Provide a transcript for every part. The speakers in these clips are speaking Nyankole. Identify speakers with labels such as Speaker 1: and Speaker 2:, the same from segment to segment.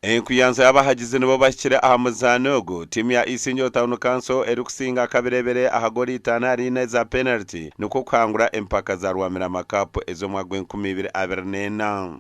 Speaker 1: Enkuyanza y'abahagizi nibo bahikire aha muzaano ogu, tiimu ya Isingiro Town Council erikusinga akabirebere aha goolo itaano ahari ina eza penariti nikwo kuhangura empaka za Rwamirama Cup ez'omwaka gw'enkumi ibiri abiri n'ena.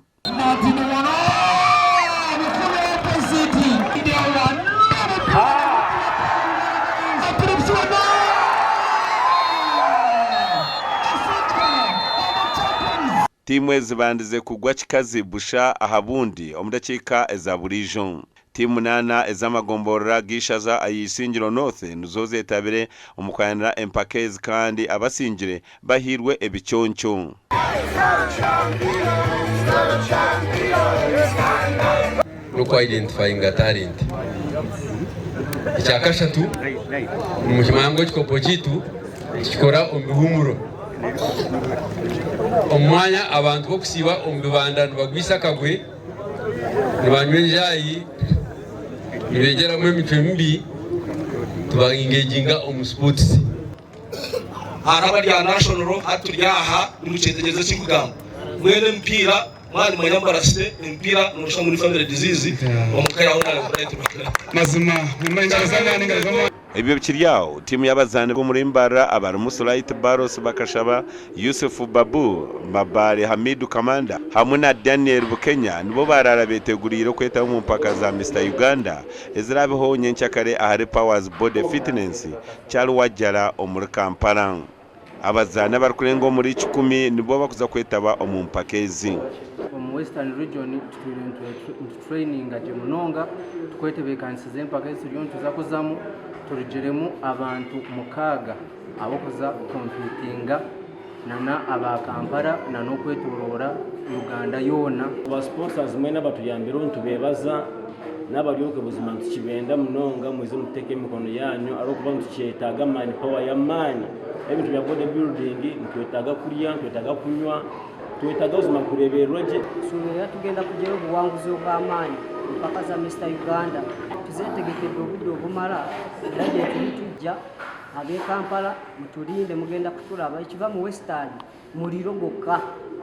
Speaker 1: Tiimu ezibandize kugwa kikazi busha aha bundi omu dakiika eza buriijo. Tiimu munaana ez'amagomborora g'eishaza aya Isingiro North nizo zetabire omu kuhayanira empaka ezi kandi abasingire bahairwe ebiconco.
Speaker 2: N'oku identifyinga talent. Ekyakashatu, nimukimanya ngu ekikopo kyaitu nitukikora omu bihumuro. Omu mwanya abantu b'okusiiba omu bibanda nibagwisa akagwe, nibanywa enjaayi, nibegyeramu emicwe mibi, tuba engaginga omu sports.
Speaker 3: Hariho abari aha national hati turi aha nimukyetegyereza eki ndikugamba. Mbwenu emipiira mwaba nimumanya mbarasire emipiira noshusha ngu ni family disease omuka yawe
Speaker 4: Mazima engaro z'amaani engaro z'amaani.
Speaker 1: Ebyo bikiri aho, tiimu y'abazaani b'omuri Mbarara abarimu Sulait Barros Bakashaba, Yusuf Babu, Mabale Hamidu Kamanda hamwe na Daniel Bukenya nibo baaraara beteguriire okwetaba omu mpaka za Mister Uganda eziraabeho nyenkyakare ahari Powers Body Fitness Kyaliwajjala omuri Kampala. Abazaani abarikurenga omuri kikumi nibo bakuza kwetaba omu mpaka ezi.
Speaker 5: Omu Western Region tutwire nitutureyininga gye munonga tukwetebeekanisiza empaka ezi turiyo nituza kuzamu. Turugiremu abantu mukaaga ab'okuza kukompitinga nana aba Kampala nana okwetoroora Uganda yoona.
Speaker 6: Ba sponsors mwena abatuyambireho nitubebaza nabari okwe buzima nitukibenda munonga mwize mututeke emikono yanyu ahabw'okuba nitukyetaaga man power y'amaani ebintu bya body building nitwetaaga kurya nitwetaaga kunywa nitwetaaga buzima kureebererwa gye.
Speaker 7: Nsuubira tugenda kugira obuwanguzi obw'amaani empaka za Mister Uganda tuzetegekedde obudde obumara era gyeturi tujja ab'e Kampala muturinde mugenda kuturaba ekiva mu Western muriro gwokka.